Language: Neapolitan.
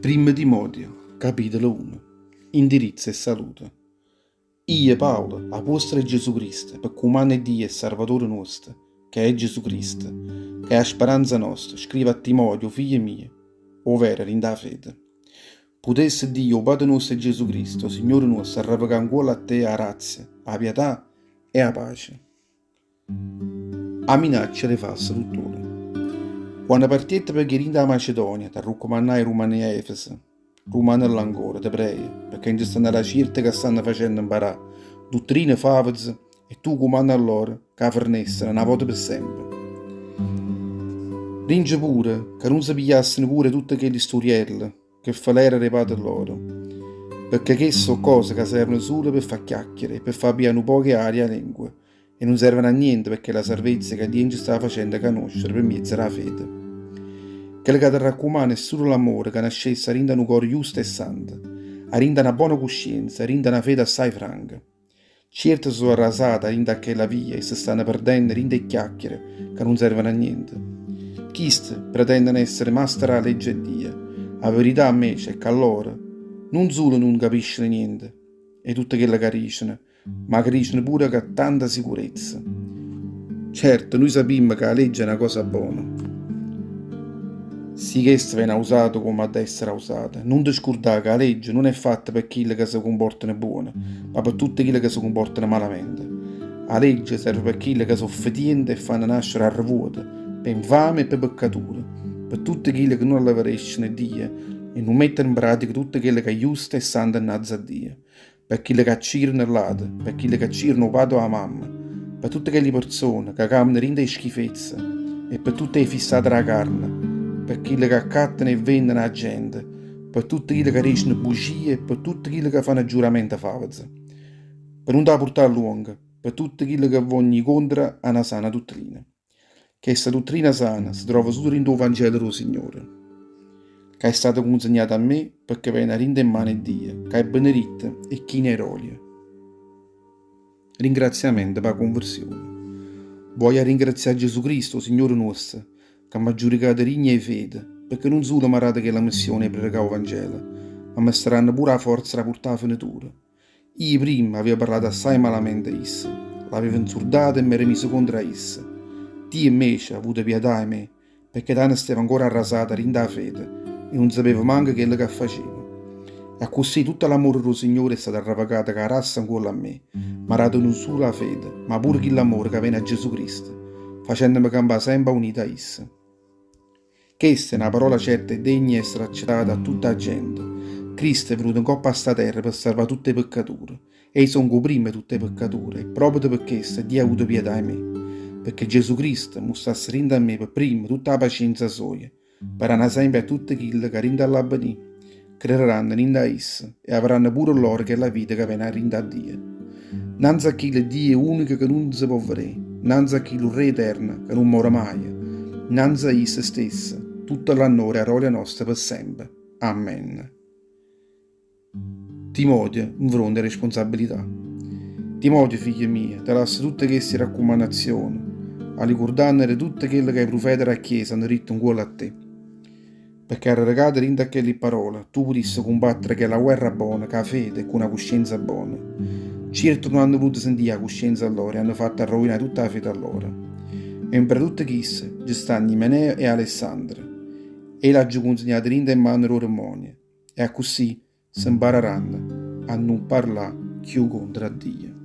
Primmo Timoteo, capitolo uno. Indirizzo e salute. Io, Paolo, apuostolo 'e Gesù Cristo, pe cumanno 'e Dio e Sarvatore nuosto, ca è Gesù Cristo, ca è 'a speranza nosta, scrivo a Timoteo, 'o figlio mio, 'o vero dint' 'a fede. Putesse Dio, 'o Pate nuosto e Gesù Cristo, 'o Signore nuosto, arrevecà 'ncuollo a te 'a grazia, 'a pietà e 'a pace. 'A minaccia d' 'e false dutture. Quanno partiette pe ghi' dint' 'a Macedonia, t'arruccumannaje 'e rummanè a Efeso. Rummane llà ancora, te prejo, pecché nce stanno llà cierte ca stanno facenno 'mparà duttrine faveze e tu cumanne a lloro ca 'a fernesseno na vota pe sempe. Dince pure ca nun se pigliasseno cura 'e tutte chelli sturielle che felera d' 'e pate lloro, pecché cheste so' cose ca servono sulo pe fa' chiacchiere e pe fa' pijà nu poco 'e aria 'a lengua e nun servono a niente pe chella sarvezza ca Dio nce sta facendo canoscere pe mmiezzo d' 'a fede. Chello ca te raccumanno è sulo l'ammore ca nascesse 'a dint' a nu core justo e santo, 'a dint' a na bona cuscienza, 'a dint' a na fede assaje franca. Cierte so' arrasate 'a dint' a chella via e se stanno perdenno dint' 'e chiacchiere ca nun servono a niente. Chiste pretendeno essere maste d' 'a legge 'e Dio, 'a verità 'mmece è ca lloro nun sulo nun capisceno niente 'e tutto chello ca diceno, Ma ca diceno pure cu tanta sicurezza. Certo, nuje sapimmo ca 'a legge è na cosa bona. Si chesta vene ausata comme adda essere ausata, nun te scurdà ca 'a legge nun è fatta pe chille ca se cumportano buono, ma pe tutte chille ca se cumportano malamente. 'A legge serve pe chille ca so' fetiente e fanno nascere arrevuote, pe 'nfame e pe peccature, pe tutte chille ca nun alleveresceno Dio e nun metteno 'npratica tutto chello ca è justo e santo 'nnanze a Dio. Pe chille ca accireno ll'ate, pe chille ca accireno 'o pate o 'a mamma, pe tutte chelli perzone ca campano dint' 'e schifezze e pe tutte 'e fissate d' 'a carne, pe chille ca accattano e venneno 'a gente, pe tutte chille ca diceno bugie e pe tutte chille ca fanno giuramente faveze. Pe nun t' 'a purtà a luongo, pe tutte chille ca vonno jì contro a na sana duttrina. Chesta duttrina sana se trova sulo dint' 'o Vangelo d' 'o Signore, ca è stata cunzegnata a me pecché vene 'a dint' 'e mmane 'e Dio, ca è beneritto e chino 'e rolia. Ringraziamento p' 'a cunversione. Voglio arringrazià Gesù Cristo, 'o Signore nuosto, ca m'ha giudicato digno 'e fede, pecché nun sulo m'ha dato chella missione 'e predicà 'o Vangelo, ma me sta danno pure 'a forza d' 'a purtà 'a fenitura. Io primma aveva parlato assaje malamente 'e isso, l'avevo 'nzurdato e m'ero miso contro a isso. Dio invece ha avuto pietà 'e me, pecché tanno stevo ancora arrasato dint' 'a fede e nun sapevo manco chello che facevo. E accussì tutto l'ammore d' 'o Signore è stato arrevocato cu 'a grazia 'ncuollo a me, m'ha dato nun sulo 'a fede, ma pure chill'ammore ca vene 'a Gesù Cristo, facennome campà sempe aunito a isso. Chesta è na parola certa e degna 'e essere accettata 'a tutta 'a gente, Cristo è venuto 'ncopp' a sta terra pe salvà tutt' 'e peccature, e i' songo 'o primmo 'e tutt' 'e peccature, e proprio pe chesto Dio ha avuto pietà 'e me, pecché Gesù Cristo mustrasse dint' a me pe primmo tutta 'a pacienza soja, pe dà n'esempio a tutte chille ca dint' a ll'avvenì crereranno dint' a isso e avranno pure lloro chella vita ca vene 'a dint' a Dio. Nnanze a chillo Dio unico ca nun se po' vedé, nnanze a chillo Re eterno ca nun more maje, nnanze a isso stesso, tutto l'annore e 'a rolia nosta pe sempe. Amen. Timoteo 'nfronte 'e responsabilità. Timoteo, figlio mio, te lasso tutte cheste raccumannazioni, allicurdannete tutto chello ca 'e prufete d' 'a Chiesa hanno ditto 'ncuollo a te. Pecché arrecato dint' a chelli pparole, tu putisse cumbattere chella guerra bona cu 'a fede e cu na cuscienza bona. Cierte nun hanno vuluto sentì 'a cuscienza lloro e hanno fatto arruinà tutta 'a fede lloro. E nfra tutte chiste nce stanno Imeneo e Alessandro. E i' l'aggio cunzignato dint' 'e mmane d' 'o demmonio, e accussì se 'mpararanno a nun parlà cchiù contro a Dio.